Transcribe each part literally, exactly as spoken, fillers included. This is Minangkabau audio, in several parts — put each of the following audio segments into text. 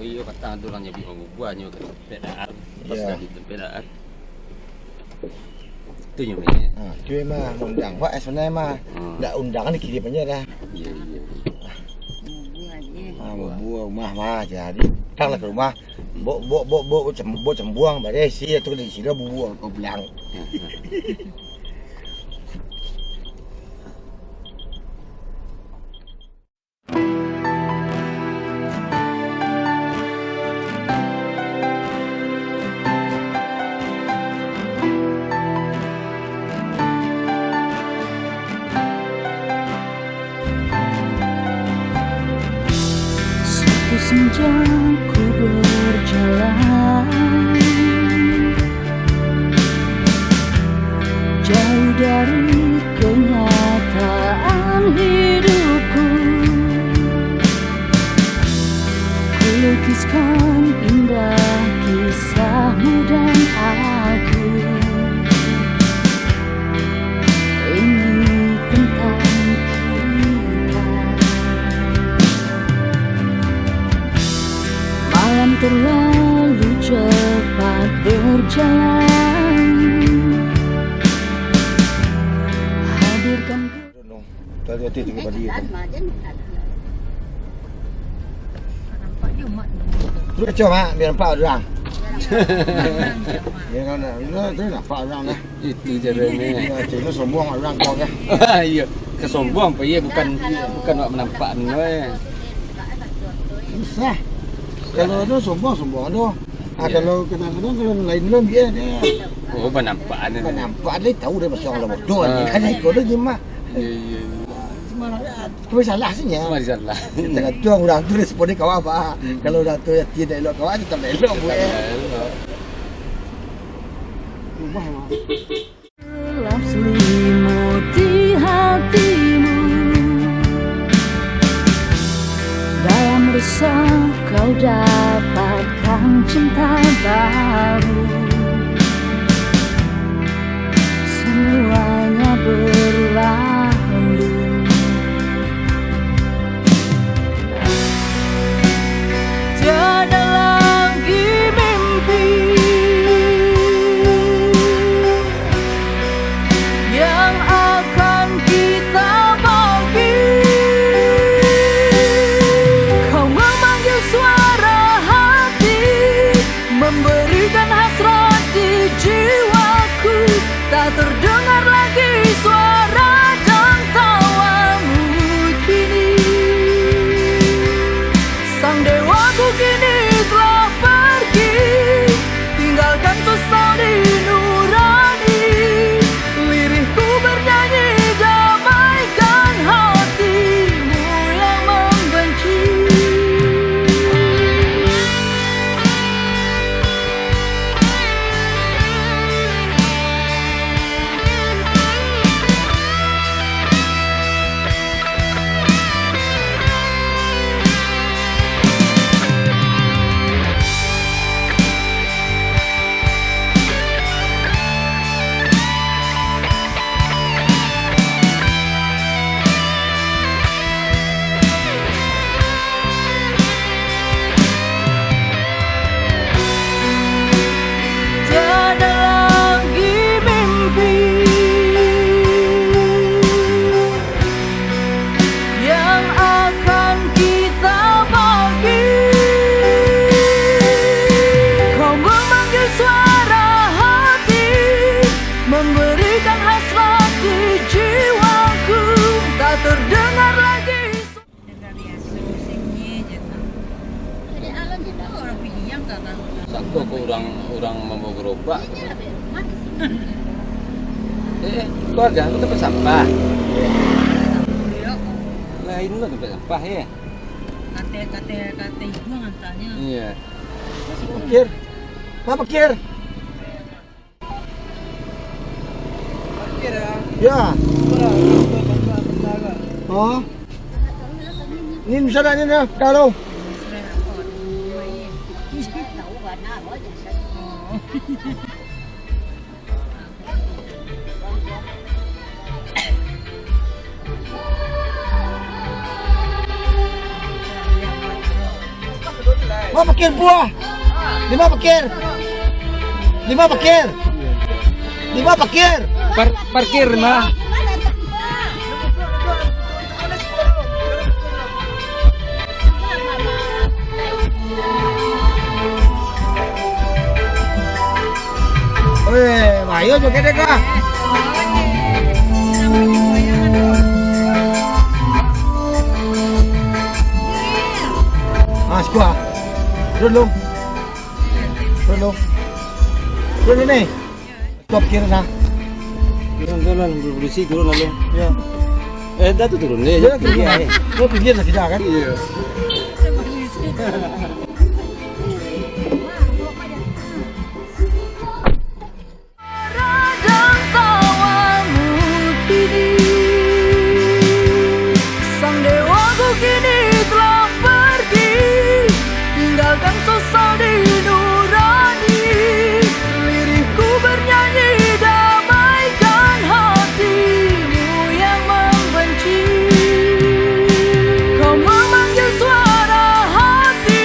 Iyo, patang tu urang nyabuik mambubua nyo ka tampek daan. Pas Iyo. Dah di tampek daan. Tu nyo main. Ha, tu mah undang. Wak, sabananyo mah. Hmm. Ndak undang ni kirim aja dah. Iyo, iyo. Bubua je. Ha, bubua rumah mah jadi. Datanglah ka rumah. Bok, bok, bok, bok, bok cem-, bok cembuang, bareh isi tu di sini bubua kau bilang. Hmm, hmm. Satu senja ku berjalan jauh dari kenyataan hidupku. Kulukiskan indah kisahmu dan aku. Ini tentang kita. Malam terlalu cepat berjalan. Hadirkan ke- Tadi hati tinggal padi. Nampak je mak. Tu kacau, Mak. Dia nampak orang. Dia kan, dia tu nampak orang dah. Itu cara ni. Dia tu sombong orang kau dah. Iya. Kesombong apa iya, bukan, bukan nak menampak ni, eh. Susah. Kalau ada sombong, sombong tu. Ah, kalau kadang-kadang kalau lain belum dia, dia. Oh, penampak ni. Penampak dia tahu dia pasal orang bodoh ni. Ah. Kan ikut dia nyimak. Iya, iya, iya. Cuma salah sih nya. Cuma salah. Tergantung orang tu respon dia kawan apa. Hmm. Kalau orang tu hati tak elok kawan, tetap tak elok buat. Tetap tak elok. Rumah, rumah. Gelap selimuti hatimu. Dalam resah kau dapatkan cinta baru. Semuanya berlalu. Tiada lagi mimpi yang akan kita bagi. Kau memanggil suara hati, memberikan hasrat di jiwaku. Tak terdengar lagi suara dan tawamu kini. Sang dewaku kini telah pergi, tinggalkan sesal di nurani. Lirihku bernyanyi, damaikan hatimu yang membenci. Tiada lagi mimpi yang akan kita bagi. Kau memanggil suara hati, memberikan hasrat di jiwaku. Tak terdengar lagi. Sangko ko urang, urang mambawa gerobak. Eh, keluarga ko tempat sampah. Lain lo tempat sampah, ya. Kate, kate, kate ibu ngantarnya. Iya. Parkir. Apa parkir? Ya. Oh. Ni bisa dah ni dah, taruh. Lima pakir buah. Lima pakir. Lima pakir. Lima pakir. Par-, parkir lima. Weh, bayo joget dek kah? Ah, sikuah. Turun dulu. Turun dulu. Turun dulu ni. Stop kira nah. Turun, turun, turun, turun, turun. Ya. Eh, dah tu turun ni. Ya, turun. Iya, eh. Kau pinggir lah kita kan? Iya. Radang tawamu kini, sang dewaku kini telah pergi, tinggalkan sosok di nurani. Lirihku bernyanyi, damaikan hatimu yang membenci. Kau memanggil suara hati,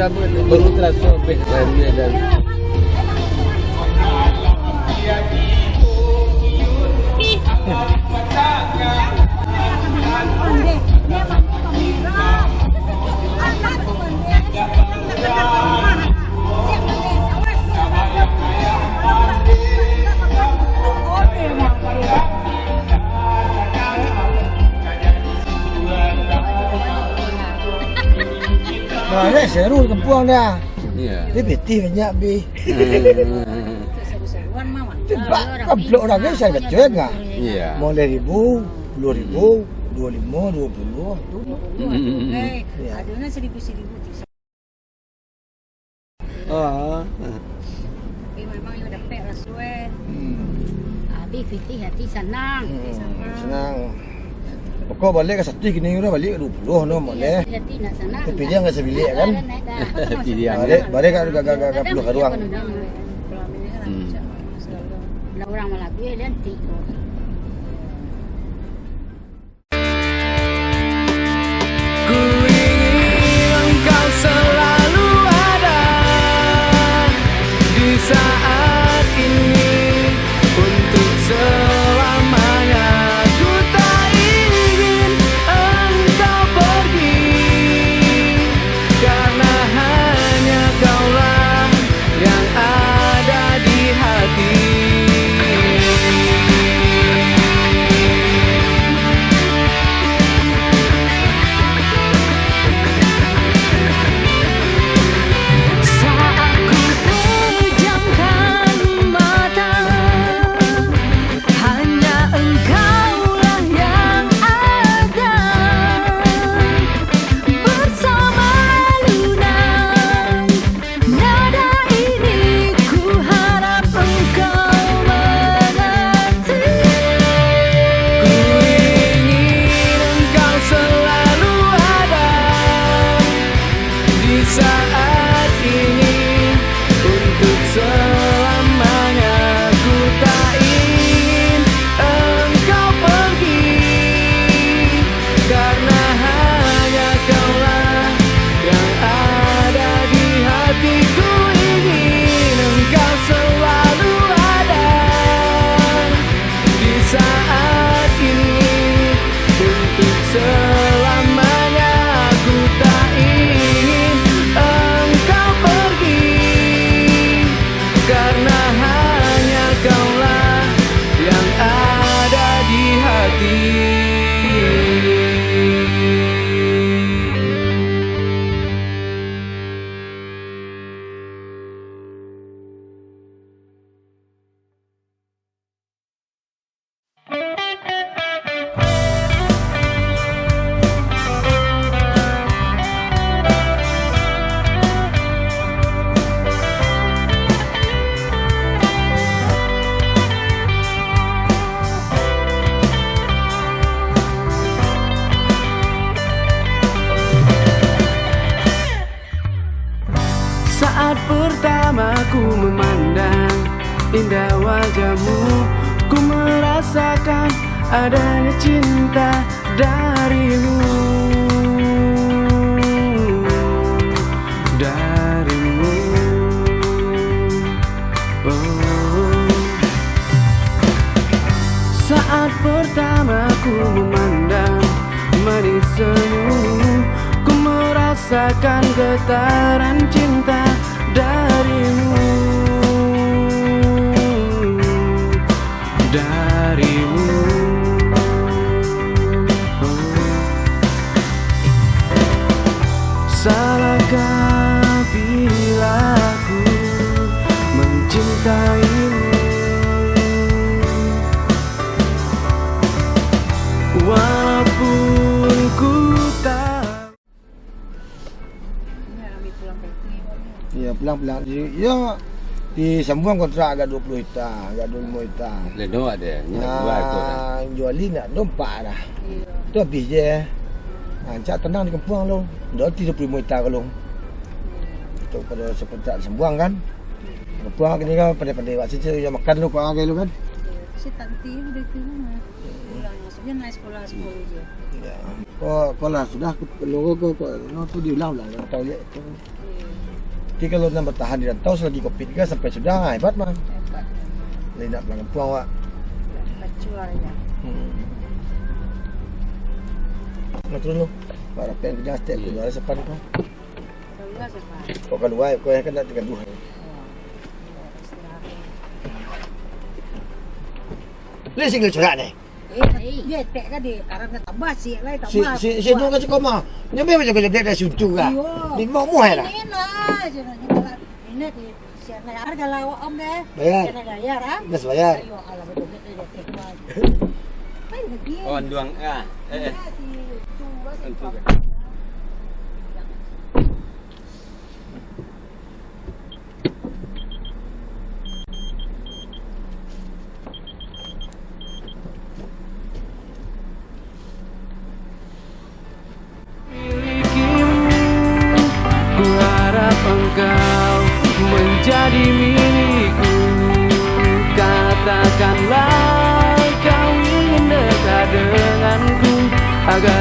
Baru taraso beh rami dan Nah, ya, seru kampuang dah. Iya. Tapi pitih banyak, Bi. Hmm. Tapi bak-, kablok urang kan, saya kecil kan. Iya. Mau lima ribu, dua ribu, dua lima, dua puluh. Hmm. Iya. Adanya seribu-seribu tu. Ah. Tapi memang yo dapek raso, eh. Hmm. Habis pitih hati sanang. Hmm, sanang. Pokok baliak ka satu kini udah baliak ka dua puluh no, boleh. Hati-hati nak sanang. Tapi dia nggak sebilik, kan? Hati dia. Baliak, baliak ka, ka, ka, ka, ka Puluh Karuang. Hmm. Lah urang malah dia nanti. Ku ingin engkau selalu ada di saat ini, untuk selamanya. Ku tak ingin engkau pergi, karena hanya kaulah yang ada di hati. Saat ku pejamkan mata, hanya engkaulah yang ada bersama lunan. Nada ini ku harap engkau mengerti. Ku ingin engkau selalu ada di saat ini, untuk selamanya. Ku tak ingin engkau pergi, karena hanya kaulah yang ada di hatiku. Ingin engkau selalu ada di saat ini, untuk selamanya. Ku tak ingin engkau pergi, karena hanya kaulah yang ada di hati. Saat pertama ku memandang indah wajahmu, ku merasakan adanya cinta darimu, darimu. Oh. Saat pertama ku memandang manis senyummu, ku merasakan getaran cinta darimu, darimu. Oh. Salahkah bila ku mencintaimu, walaupun ku tak. Iyo, pulang-pulang. Iyo, disambuang kontrak agak dua puluh hekta, agak dua puluh limo hekta. Leno ado, nyo jual tu dah. Nah, juali nak dompak dah. Iyo. Tu habis je. Nah, cak tanang di kampuang lu. Dah tigo puluh limo hekta kalau. Itu pada sepentak disambuang kan. Kampuang kini kan pandai-pandai buat situ, yo makan lu, kau agai lu kan. Si Tanti udah tu mah. Pulang, maksudnya naik sekolah sepuluh je. Ya. Ko, ko lah sudah, ko, ko, ko, no, tu diulang-ulang, nggak tahu ya itu. Iya. Tapi kalau nak bertahan di rantau selagi covid kan sampai sudah, ah, hebat mah. Hebat. Jadi nak pulang kampung awak. Kacau lah ya. Hmm. Nah, turun lu. Pak Rapen kerja setiap kerja ada sepan kau. Keluar siapa? Kau keluar, kau yang kena tiga dua. Oh, iya, istirahat. Ni singgah cerak ni. Eh, dia tek kan dia, karena tambah sik lah, si, tambah si, si kuat. Nung kasi koma. Nyo memang jago-jago dari suntu kah? Iyo. Ni mau muhai lah. Ini lah, jangan, jangan. Ini di siang lah. Harga lawak om deh. Bayar. Kena bayar, ah? Mas bayar. Ayo, alah, betul, betul, betul, betul. Kan begini. Oh, anduang, ah. Eh, eh. Iya, si tua, si tua. Tentu, kan. Milikimu, ku harap engkau menjadi milikku. Katakanlah kau ingin dekat denganku, agar